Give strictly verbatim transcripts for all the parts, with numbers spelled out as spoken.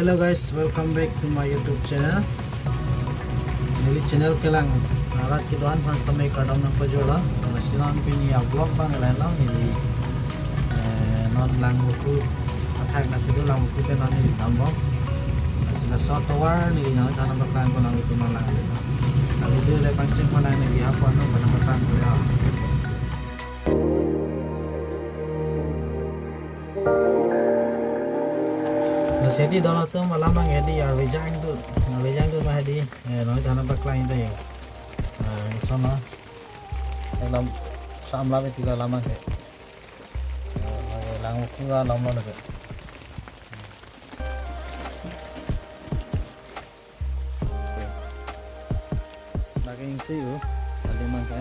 Hello guys, welcome back to my YouTube channel. Neli channel kelang arat kedo-an aphan sitame kardom nangpajirlo. Lasi non pini a-vlog abang lahenlo, neli, eh, non Langvoku athak nasi do, Langvoku pen non neli damlo. Lasi laso atovar neli nangliphan nangpaklangpo, nanglitum nanglang. Lalu dei le pangcheng phan neli hapu anung phan nangpaklangpo ya. Lasi hedi don atum, alam abang hedi arve jangdun, arve jangdun ma hedi, eh, nangliphan nangpaklang ta yo. Eh, sono. Ekdom samlam iti la alam abang he. Eh, Langvoku alam lo lagi. Lagi ingti yo, tadi mangke.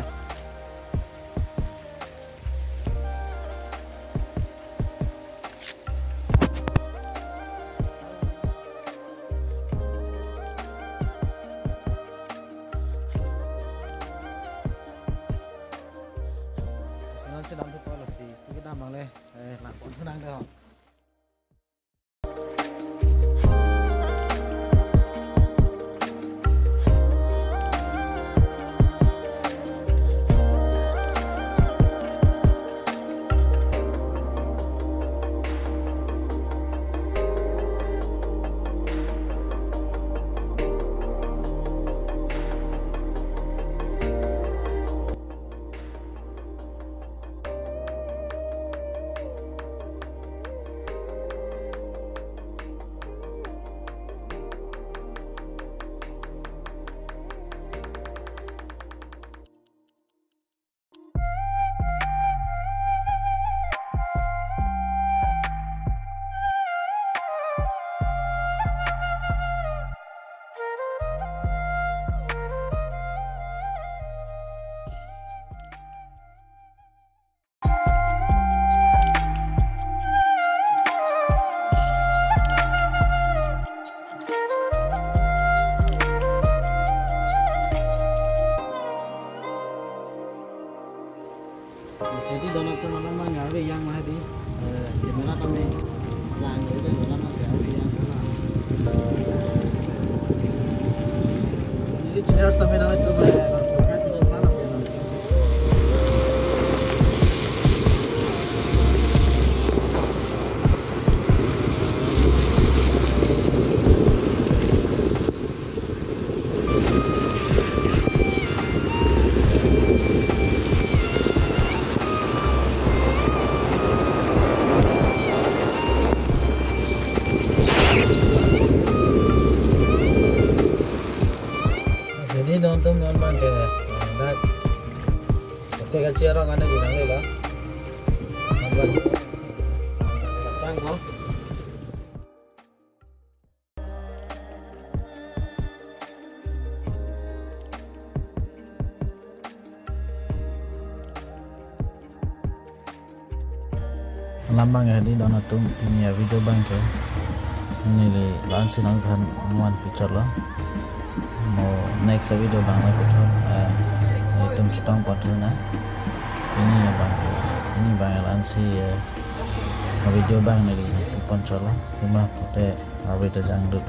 Senang chelam tu pala si, kita mang le, eh, langpon tu nang deh. Seti don atum alam abang arve jang ma hedi, eh, camera tame lang, eh, don alam abang arve jang. Jadi channel sampai nanglitum, eh, langsung kan, eh, mana ya, langsung. Seti don atum, non abang ke dak. Oke, kachi arong ane bilang le ba. Abang ko. Alam abang hedi don atum, pini avideo abang ke neli la-ansi nangthan muan picture lo. Mo next video abang le puthot, eh, itum chetong pon thu na. Pini abang, pini abang la-ansi, eh, video abang neli pon chotlo. Pima pute arve ta jangdun.